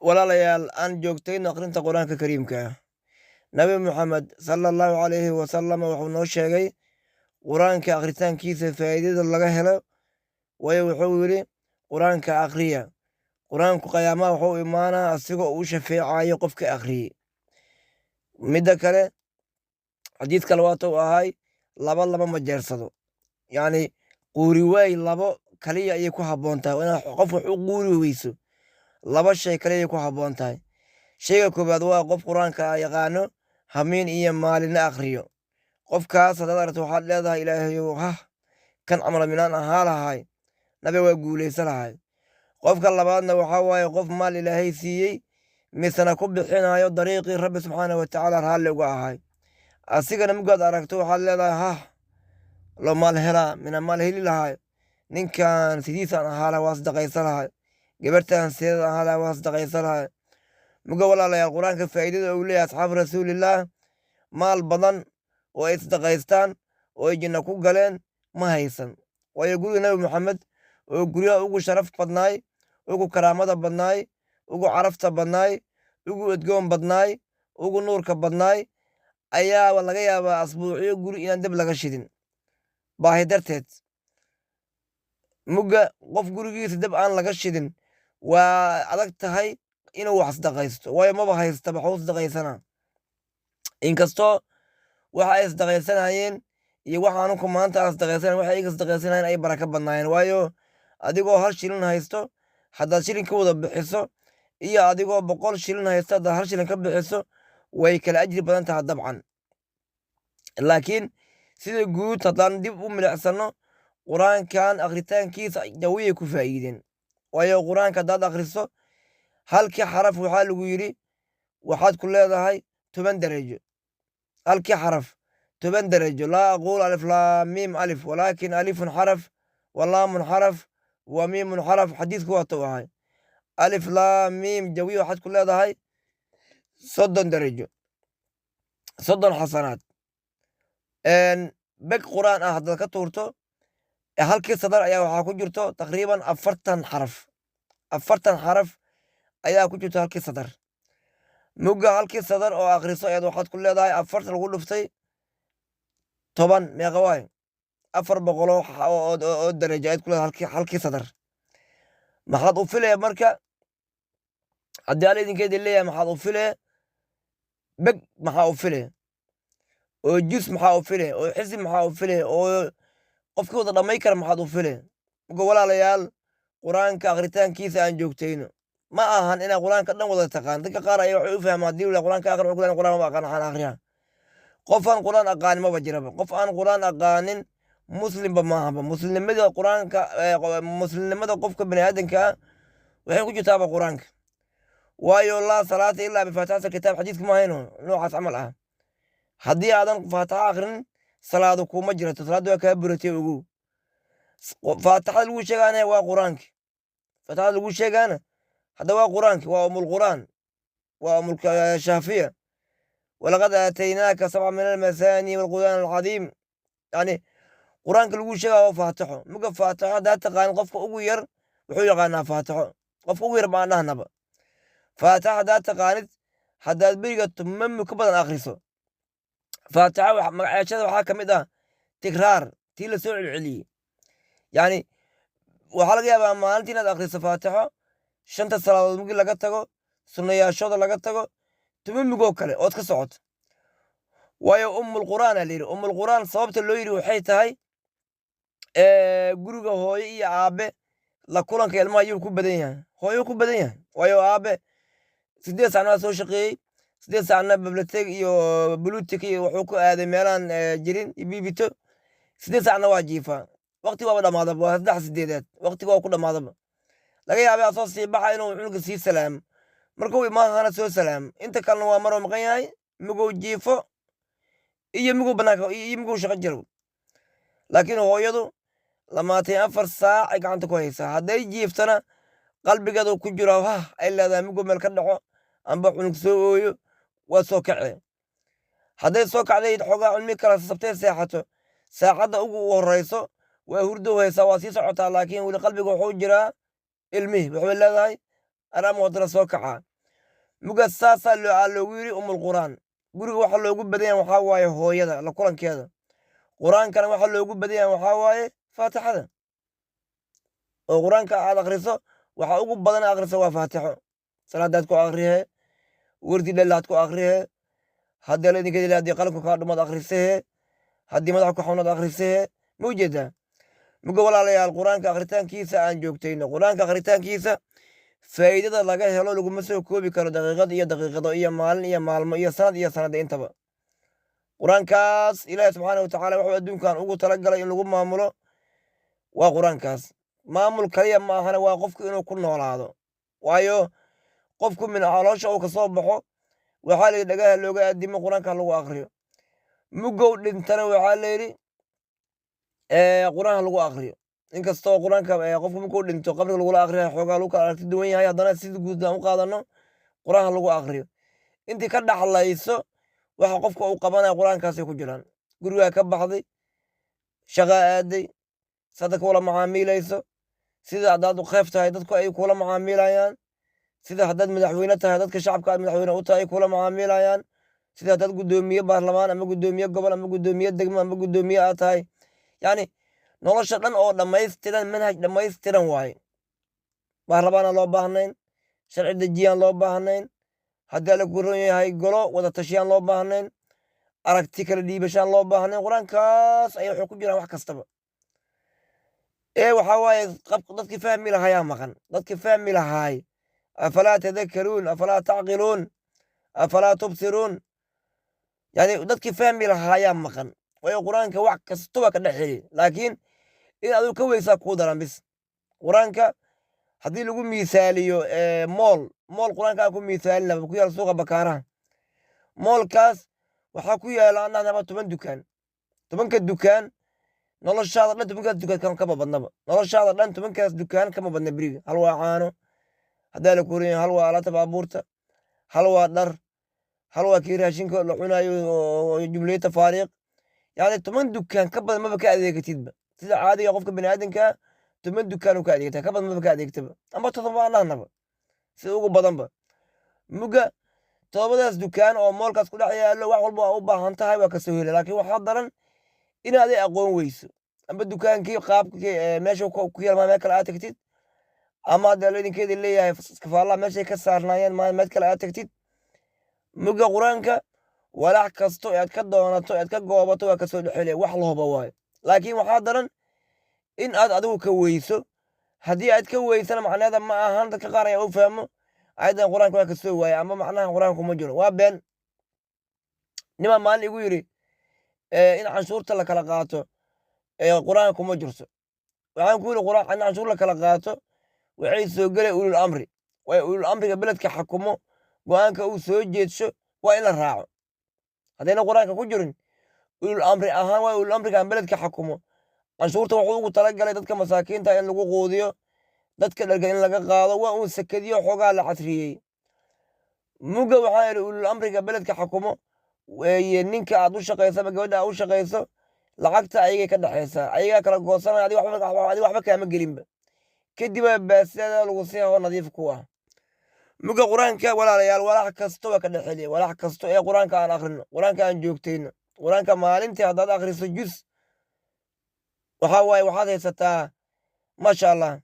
Walaalayaal, aan joogtayno akhrinta Qur-aanka Kariimka ah. Nabi Muxamed sala Allahu calayhi wasalam wuxuu noo sheegay Qur-aanka akhritaankiisa faa'iidada laga helo, waayo wuxuu yidhi: "Qur-aanka akhriya, Qur-aanku qiyaamaha wuxuu imaanaa asigoo uu shafeecayo qofka akhriyey." Midda kale, xadiis kale waata uu ahay: "Laba laba ma jeersado." Yacni quuri waay labo kaliya ayay ku habboon tahay. Inaad qof wax u quuri weyso laba shay kaliya ayay ku habboon tahay. Shayga koowaad waa qof Qur-aanka yaqaano, hamiin iyo maalina akhriyo. Qofkaas haddaad aragto, waxaad leedahay: "Ilaahayow, hah, kan camal minaan ahaa lahay, nabi waa guulaysa lahay." Qofka labaadna waxaa waaye qof maal Ilaahay siiyey, misena ku bixinayo dariiqii Rabbi subxaana wa tacaala raalli uga ahay. Asigana mugaad aragto, waxaad leedahay: "Hah, loo maal helaa, mina maal heli lahay, ninkan sidiisaan ahaa lahay, waa sadaqaysa lahay, gabartan sideed ahaa lahay, waa sadaqaysa lahay." Muga walaalayaal, Qur-aanka faa'iidada uu leeyahay, asxaabu Rasuulillaah maal badan oo ay sadaqaystaan oo ay jinno ku galeen ma haysan, waayo guriga Nabi Maxamed oo guryaha ugu sharaf badnaay, ugu karaamada badnaay, ugu carafta badnaay, ugu edgoon badnaay, ugu nuurka badnaay ayaaba laga yaabaa asbuucyo guri inaan dab laga shidin baahi darteed. Mugga qof gurigiisa dab aan laga shidin waa adag tahay inuu wax sadaqaysto, waayo maba haystaba waxuu sadaqaysanaa. Inkastoo waxa ay sadaqaysanayeen iyo waxa anuku maanta aan sadaqaysanayn, waxa iyaga sadaqaysanayeen ay baraka badnaayeen, waayo adigoo 1 shilin haysto haddaad shilin ka wada bixiso iyo adigoo 100 shilin haysto haddaad 1 shilin ka bixiso, way kala ajri badan tahay dabcan. Laakiin sida guud haddaan dib u milicsano, Qur-aankan akhritaankiisa jawiyay ku faa'iideen, waayo Qur-aanka haddaad akhriso halkii xaraf, waxaa lagu yidhi waxaad ku leedahay 10 darajo. Halkii xaraf 10 darajo. Laa aquul alif laam miim alif, walaakin alifun xaraf wa laamun xaraf wa miimun xaraf. Xadiisku waata u ahay alif laam miim jawiya, waxaad ku leedahay 30 darajo, 30 xasanaad. Beg Qur-aan ah haddaad ka tuurto, halkii sadar ayaa waxaa ku jirto taqriiban 40 xaraf. 40 xaraf ayaa ku jirto halkii sadar. Mugga halkii sadar oo akhriso ayaad waxaad ku leedahay 40 lagu dhuftay 10, meeqa waay? 400 oo darajo ayaad ku leedahay halkii sadar. Maxaad u filaya marka haddii Alla idinkeedi leeyahay? Maxaad u filaya beg? Maxaa u filaya oo jus? Maxaa u filaya oo xisib? Maxaa u filaya oo qofkii wada dhamay kara? Maxaad u filaya? Muga walaalayaal, Qur-aanka akhritaankiisa aan joogtayno. Ma ahan inaad Qur-aanka dhan wada taqaan. Dadka qaar ayaa waxay u fahmaan haddii la Qur-aanka akhri, wuxuu ku leeyahay: "Qur-aan ma aqaan, waxaan akhriyaa." Qof aan Qur-aan aqaanin maba jiraba. Qof aan Qur-aan aqaanin muslimba maahaba. Muslimnimada Qur-aanka, muslimnimada qofka bani aadamka ah waxay ku jirtaaba Qur-aanka, waayo laa salaata ilaa bifaatixati kitaab, xadiiska ma hayno noocaas camal ah. Haddii aadan Faatixa akhrin, salaadu kuma jirato, salaadda waa kaa buratay, ogow. Faatixada lagu sheegaana waa Qur-aanka. Faatixada lagu sheegaana hadda waa Qur-aanka, waa umul Qur'aan, waa umul shaafiya. Walaqad aataynaaka sabca min almasaani walqur'aan alcadiim. Yani Qur-aanka lagu sheegaa waa Faatixo. Muga Faatixo haddaad taqaanin, qofka ugu yar wuxuu yaqaanaa Faatixo, qofka ugu yar baan dhahnaba. Faatixa haddaad taqaanid, haddaad beriga tumami ka badan akhriso Faatixa, magacyashada waxaa ka mid ah tikraar, tii la soo celceliyey. Yacni waxaa laga yaabaa maalintii inaad akhriso Faatixo shanta salaadood mugii laga tago, sunnayaashooda laga tago, tumamigoo kale ood ka socoto, waayo ummul Qur'aan aa la yidhi. Ummul Qur'aan sababta loo yidhi waxay tahay guriga hooyo iyo aabe la kulanka ilmaha ayuu ku badan yahay, hooyo ku badan yahay, waayo aabe 8 saacna waa soo shaqeeyey, 8 saacna bablateg iyo bulutik iyo wuxuu ku aaday meelaan jirin iyo biibito, 8 saacna waa jiifaa. Waqti waaba dhamaadaba, waa saddex sideedaad, waqtiga waa ku dhamaadaba. Laga yaabay asoo sii baxa inuu cunuga sii salaamo, markuu imaahana soo salaamo. Inta kalena waa maruu maqan yahay, muguu jiifo iyo muguu banaanka iyo muguu shaqo jiro. Laakiin hooyadu 24 saac ay gacanta ku haysaa. Hadday jiiftana qalbigeedu ku jiro, hah ay leedahay, muguu meel ka dhaco amba cunug soo ooyo, waa soo kacee. Hadday soo kacday, xoogaa cilmi kala sabtay, seexato, saacadda ugu horeyso waa hurdo haysaa, waa sii socotaa, laakiin weli qalbiga wuxuu jiraa ilmihii. Waxay leedahay: "Anaa haddana soo kacaa." Muga saasaa loogu yidhi umul qur'aan. Guriga waxa loogu badan yahay waxaa waaye hooyada la kulankeeda. Qur-aankana waxa loogu badan yahay waxaa waaye Faatixada, oo Qur-aanka aad akhriso waxa ugu badan akhriso waa Faatixo. Salaadaad ku akhrihee, wardi dhelaad ku akhrihee, haddii la idinka dila, haddii qalanku kaa dhumaad akhrisahee, haddii madaxa ku xawnaad akhrisahee. Ma ujeedaa? Muga walaalayaal, Qur-aanka akhritaankiisa aan joogtayno. Qur-aanka akhritaankiisa faa'iidada laga helo laguma soo koobi karo daqiiqad iyo daqiiqado iyo maalin iyo maalmo iyo sanad iyo sanada intaba. Qur-aankaas Ilaahi subxaana wa tacaala wuxuu adduunkan ugu talagalay in lagu maamulo waa Qur-aankaas. Maamul kaliya ma ahana, waa qofku inuu ku noolaado. Waayo, qofku min caloosha uu kasoo baxo waxaa la yidhi dhagaha looga addimo, Qur-aanka lagu akriyo. Mugow dhintana waxaa la yidhi Qur-aanka lagu akriyo. Inkastoo Qur-aanka qofku markuu dhinto qabriga lagula akriyo xoogaa lagu kala aragti duwan yahay, haddana sida guud aan u qaadano, Qur-aanka lagu akriyo. Intii ka dhaxlayso waxa qofka uu qabanaya Qur-aankaasay ku jiraan. Gurigaa ka baxday, shaqaa aaday, sada kula macaamiilayso, sida haddaad qeyf tahay dadku ay kula macaamiilayaan, sida haddaad madaxweyne tahay dadka shacabka aad madaxweyne u tahay ay kula macaamiilayaan, sida haddaad guddoomiye baarlamaan ama guddoomiye gobol ama guddoomiye degmo ama guddoomiye aad tahay. Yacni nolosha dhan oo dhammaystiran, manhaj dhammaystiran waaye. Baarlamaanaan loo baahnayn, sharci dejiyaan loo baahnayn, haddii la kuron yahay golo wada tashiyaan loo baahnayn, aragti kala dhiibashaan loo baahnayn. Qur-aankaas ayay waxay ku jiraan wax kastaba. Ee waxaa waaye dadkii fahmi lahayaa maqan, dadkii fahmi lahaay. Afalaa tadakaruun, afalaa tacqiluun, afalaa tubsiruun. Yani dadkii fahmi lahaayaa maqan. Waayo, Qur-aanka wax kastaba ka dhex xeli, laakiin in adigu ka weysaa kuu daran bis. Qur-aanka haddii lagu miisaaliyo mall, mall Qur-aanka aan ku miisaalinaba ku yaal suuqa Bakaaraha, mallkaas waxaa ku yaala aan dhahnaba 10 dukaan. 10-ka dukaan noloshaada dhan 10-kaas dukaan kama badnaba. Noloshaada dhan 10-kaas dukaan kama badna. Beriga hal waa caano, haddaa la korinaya, hal waa alaabta baabuurta, hal waa dhar, hal waa kii raashinka la cunayo oo jumliyada tafaariiq. Yani 10 dukaan ka badan maba ka adeegatidba. Sida caadiga qofka biniaadamka 10 dukaan uu ka adeegtaa, ka badan maba ka adeegtaba, ama 7 aan dhahnaba sida ugu badanba. Muga 7-daas dukaan oo mallkaas ku dhex yaallo wax walba waa u baahan tahay, waa kasoo heli. Laakiin waxaa daran inaaday aqoon weyso, amba dukaankii qaabkii meesha ku yaal maa meel kale aad tagtid, ama hadda la idinkeeda leeyahay iskafaalaha meeshay ka saarnaayeen maa meel kale aad tagtid. Muga Qur-aanka walax kasto aad ka doonato, aad ka goobato, waa kasoo dhexelaya, wax la hubo waayo. Laakiin waxaa daran in aad adigu ka weyso. Haddii aad ka weysana macnaheeda ma ahan, dadka qaar ayaa u fahmo ayaddan Qur-aanka waa kasoo waaya ama macnaha Qur-aanka kuma jiro. Waa been. Nimaa maalin igu yidhi in canshuurta la kala qaato Qur-aanka kuma jirto. Waxaan ku yidhi, Qur-aan in canshuur la kala qaato waxay soo gelay ulul amri. Waayo, ulul amriga beledka xakumo go'aanka uu soo jeedsho waa in la raaco. Haddayna Qur-aanka ku jirin ulul amri ahaan, waa ulul amrigan beledka xakumo. Canshuurta wuxuu ugu talagalay dadka masaakiinta in lagu quudiyo, dadka dharga in laga qaado, waa uun sakadiyo xoogaa la casriyey. Muga waxaa yidhi, ulul amriga beledka xakumo weeye ninka aad u shaqayso ama gabadha aad u shaqayso, lacagta ayagay ka dhexaysaa, ayagaa kala goosanaya, adiga waxba kaama gelinba. Kadib baasada lagu sii oo nadiif ku ah. Muga Qur-aanka walaalayaal walax kasto waa ka dhexeliya, walax kasto ee Qur-aanka aan akhrino, Qur-aanka aan joogtayno. Qur-aanka maalintii haddaad akhriso jus, waxaa waaye waxaad haysataa maasha Allah.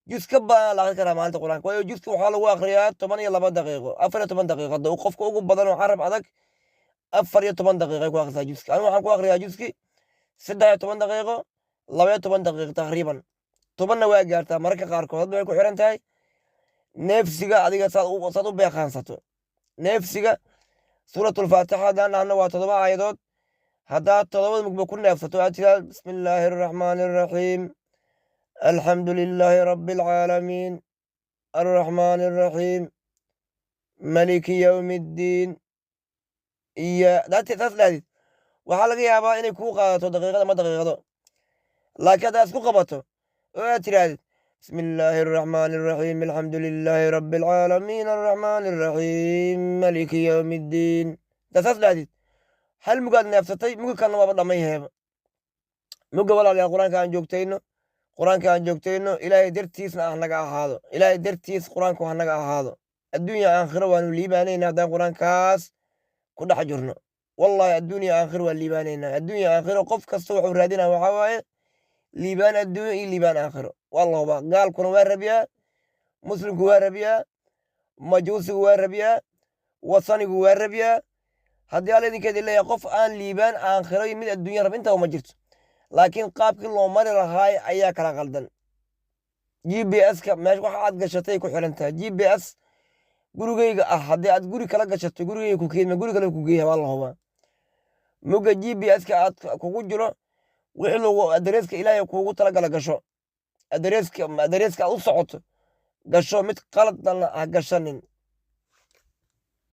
Jus ka badan la akhrin karaa maalinta Qur-aanka. Waayo, juska waxaa lagu akhriyaa 12 daqiiqo, 14 daqiiqo. Hadda qofka ugu badan oo carab adag 14 daqiiqay ku akhrisaa juska. Anigu waxaan ku akhriyaa juski 13 daqiiqo, 12 daqiiqo taqriiban, 10-na waa gaartaa mararka qaarkood. Hadda waxay ku xiran tahay neefsiga adiga saad u beeqaansato neefsiga. Suuratulfaatixa haddaan dhahno waa 7 aayadood. Haddaad 7-da mugba ku neefsato, aad tiraa bismi illaahi araxmaani araxiim, alxamdu lilaahi rabbi alcaalamiin, arraxmaani araxiim, maliki yowmi ddiin, iyo saas dhahdid, waxaa laga yaabaa inay kuu qaadato daqiiqad ama daqiiqado. Laakiin haddaad isku qabato oo aad tirahdid bismi illaahi araxmaani araxiim, alxamdu lilaahi rabbi alcaalamiin, arraxmaani araxiim, maliki yowmi ddiin, haddaad saas dhahdid, hal mugaad neefsatay, muga kalena waaba dhamay heeba. Muga walaalayaal, Qur-aanka aan joogtayno, Qur-aanka aan joogtayno. Ilaahay dartiisna ah naga ahaado, Ilaahay dartiis Qur-aanku ha naga ahaado. Adduunya aakhiro waanu liibaanaynaa haddaan Qur-aankaas ku dhex jirno. Wallahi, adduunya aakhiro waan liibaanaynaa. Adduunya aakhiro qof kasta wuxuu raadinaa waxaa waaye liibaan adduunya iyo liibaan aakhiro. Waa la hubaa. Gaalkuna waa rabiyaa, muslimku waa rabiyaa, majuusigu waa rabiyaa, wasanigu waa rabiyaa. Haddii Alla idinkeedi leeyahay, qof aan liibaan aakhiro iyo mid adduunya rab intaba ma jirto, laakiin qaabkii loo mari lahaay ayaa kala qaldan. GPS-ka meesha waxa aad gashatay ku xiran tahay. GPS gurigeyga ah haddii aad guri kala gashato, gurigeyga ku keedma, guri kale ku geeya, waa la hubaa. Mugga GPS-ka aad kugu jiro wixii lagu address-ka Ilaahay kuugu talagala gasho, address-ka aad u socoto gasho, mid qaladana ha gashanin.